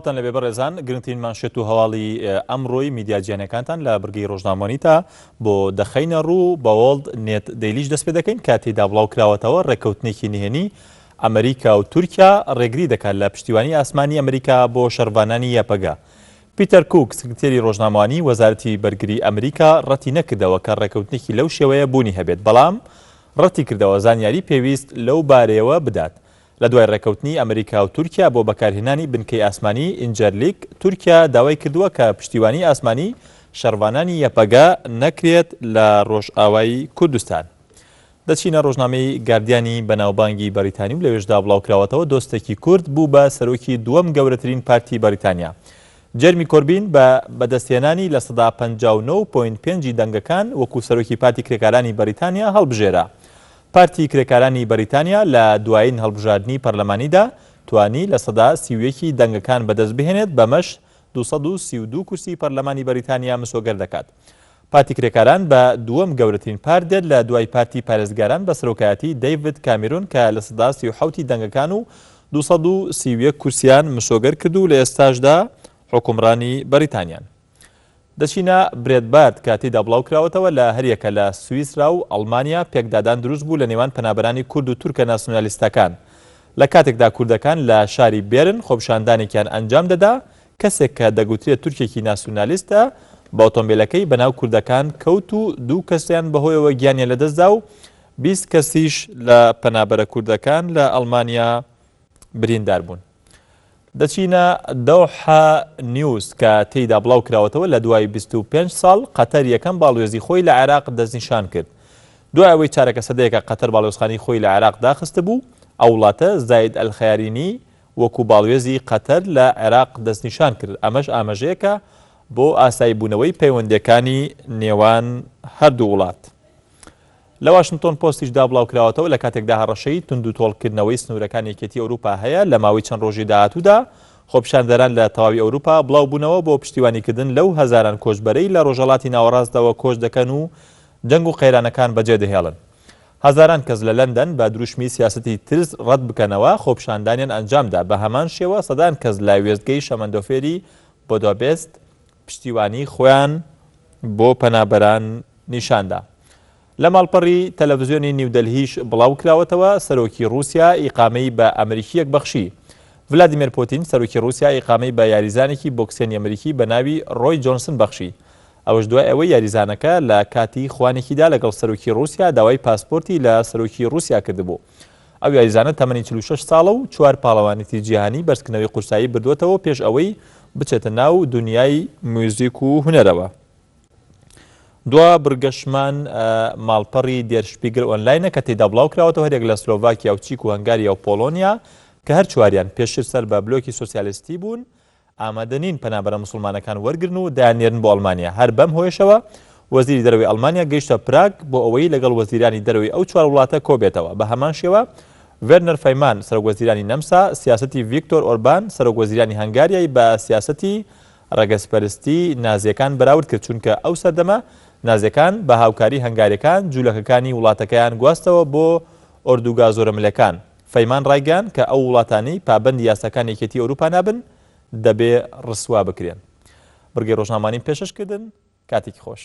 سڵاوتان لەبێ بەڕێزان گرنگترین مانشێت و هەواڵی ئەمڕۆی میدیا جیهانیەکانتان لە بڕگەی ڕۆژنامەوانیتا بۆ دەخەینە ڕوو بە وۆڵد نێت دەیلیش دەست پێ دەکەین کە تێیدا بڵاو کراوەتەوە ڕێککەوتنێکی نهێنی ئەمریکا و تورکیا ڕێگری دەکات لە پشتیوانی ئاسمانی ئەمریکا بۆ شەڕڤانانی یەپەگە پیتەر کوک سکرتێری ڕۆژنامەوانی وەزارەتی بەرگری ئەمریکا ڕەتی نەکردەوە کە ڕێککەوتنێکی لەو شێوەیە بوونی هەبێت بەڵام ڕەتی کردەوە زانیاری پێویست لەو بارەیەوە بدات لە دوای ڕێککەوتنی ئەمریکا و تورکیا بۆ بەکارهێنانی بنکەی ئاسمانی ئینجەرلیک، تورکیا داوای کردووە کە پشتیوانی ئاسمانی شەڕڤانانی یەپەگە نەکرێت لە ڕۆژئاوای کوردستان. دەچینە ڕۆژنامەی گاردیانی بەناوبانگی بەریتانی و لەوێشدا بڵاوکراوەتەوە دۆستێکی کورد بوو بە سەرۆکی دووەم گەورەترین پارتی بەریتانیا. جێرمی کۆربین بە بەدەستهێنانی 59.5% ی دەنگەکان وەکو سەرۆکی پارتی کرێکارانی بەریتانیا هەڵبژێرا. پارتی کرێکارانی بەریتانیا لە دوایین هەڵبژاردنی پەرلەمانیدا توانی 31% ی دەنگەکان بەدەست بهێنێت، بەمەش 232 کورسی پەرلەمانی بەریتانیا مسۆگەر دەکات. پارتی کرێکاران بە دووەم گەورەترین پارت دێت لە دوای پارتی پارێزگاران بە سەرۆکایەتی دەیڤد کامیرون کە 37% ی دەنگەکان و 231 کورسیان مسۆگەر کرد و لە ئێستاشدا حوکمڕانی بەریتانیان. دەچینە برێتبارت کە تێیدا بڵاوکراوەتەوە لە هەریەکە لە سویسرا و ئەڵمانیا پێکدادان دروست بوو لە نێوان پەنابەرانی کورد و تورکە ناسیونالیستەکان. لە کاتێکدا کوردەکان لە شاری بێرن خۆپیشاندانێکیان ئەنجام دەدا، کەسێک کە دەگوترێت تورکێکی ناسیونالیستە بە ئۆتۆمبیلەکەی بەناو کوردەکان کەوت و دوو کەسیان بەهۆیەوە گیانیان لەدەستدا و 20 کەسیش لە پەنابەرە کوردەکان لە ئەڵمانیا بریندار بوون. دەچینە دەوحە نیوز کە تێیدا بڵاو کراوەتەوە لە دوای 25 ساڵ قەتەر یەکەم باڵوێزی خۆی لە عێراق دەستنیشان کرد. دوای ئەوەی چارەکە سەدەیەکە قەتەر باڵیۆزخانەی خۆی لە عێراق داخستبوو، ئەو وڵاتە زاید ئەلخەیارینی وەکو باڵوێزی قەتەر لە عێراق دەستنیشان کرد، ئەمەش ئاماژەیەکە بۆ ئاساییبوونەوەی پەیوەندییەکانی نێوان هەردوو وڵات. لە واشنتۆن پۆستیشدا بڵاوکراوەتەوە، لە کاتێکدا هەڕەشەی توندوتۆڵکردنەوەی سنوورەکانی یەکێتی ئەوروپا هەیە، لە ماوەی چەند ڕۆژی داهاتوودا خۆپیشاندەران لە تەواوی ئەوروپا بڵاوبوونەوە بۆ پشتیوانیکردن لەو هەزاران کۆچبەرەی لە ڕۆژهەڵاتی ناوەڕاستەوە کۆچ دەکەن و جەنگ و قەیرانەکان بەجێدەهێڵن. هەزاران کەس لە لەندەن بە دروشمی سیاسەتی ترس ڕەت بکەنەوە خۆپیشاندانیان ئەنجامدا، بە هەمان شێوە سەدان کەس لە وێستگەی شەمەندۆفێری بۆدابێست پشتیوانی خۆیان بۆ پەنابەران نیشاندا. لە ماڵپەڕی تەلەڤزیۆنی نیودەلهیش بڵاوکراوەتەوە، سەرۆکی ڕووسیا ئیقامەی بە ئەمریکییەک بەخشی. ڤلادیمێر پوتین، سەرۆکی ڕووسیا ئیقامەی بە یاریزانێکی بۆکسێنی ئەمریکی بە ناوی ڕۆی جۆنسن بەخشی. ئەوەش دوای ئەوەی یاریزانەکە لە کاتی خوانێکیدا لەگەڵ سەرۆکی ڕووسیا داوای پاسپۆرتی لە سەرۆکی ڕووسیا کردبوو. ئەو یاریزانە تەمەنی 46 ساڵە و چوار پاڵەوانێتی جیهانی بەرزکردنەوەی قورسایی بردووەتەوە پێش ئەوەی بچێتە ناو دونیای میوزیک و هونەرەوە. دوا بڕگەشمان ماڵپەڕی دێر شپیگل ئۆنلاینە کە تێیدا بڵاوکراوەتەوە هەریەک لە سلۆڤاکیا و چیک و هەنگاریا و پۆڵۆنیا کە هەر چواریان پێشتر سەر بە بلۆکی سۆسیالیستی بوون ئامادە نین پەنابەرە موسڵمانەکان وەرگرن و دەیاننێرن بۆ ئەڵمانیا هەر بەم هۆیەشەوە وەزیری دەرەوەی ئەڵمانیا گەیشتە پراگ بۆ ئەوەی لەگەڵ وەزیرانی دەرەوەی ئەو چوار وڵاتە کۆبێتەوە بە هەمان شێوە ڤێرنەر فەیمان سەرۆکوەزیرانی نەمسا سیاسەتی ڤیکتۆر ئۆربان سەرۆکوەزیرانی هەنگاریای بە سیاسەتی ڕەگەزپەرستی نازیەکان بەراورد کرد، چونکە ئەو سەردەمە نازیەکان بە هاوکاری هەنگاریەکان جولەکەکانی وڵاتەکەیان گواستەوە بۆ ئۆردوگا زۆرەملێکان. فەیمان ڕایگەیاند کە ئەو وڵاتانەی پابەندی یاساکانی یەکێتی ئەوروپا نابن دەبێ ڕسوا بکرێن. بڕگەی ڕۆژنامەوانیم پێشەش کردن، کاتێکی خۆش.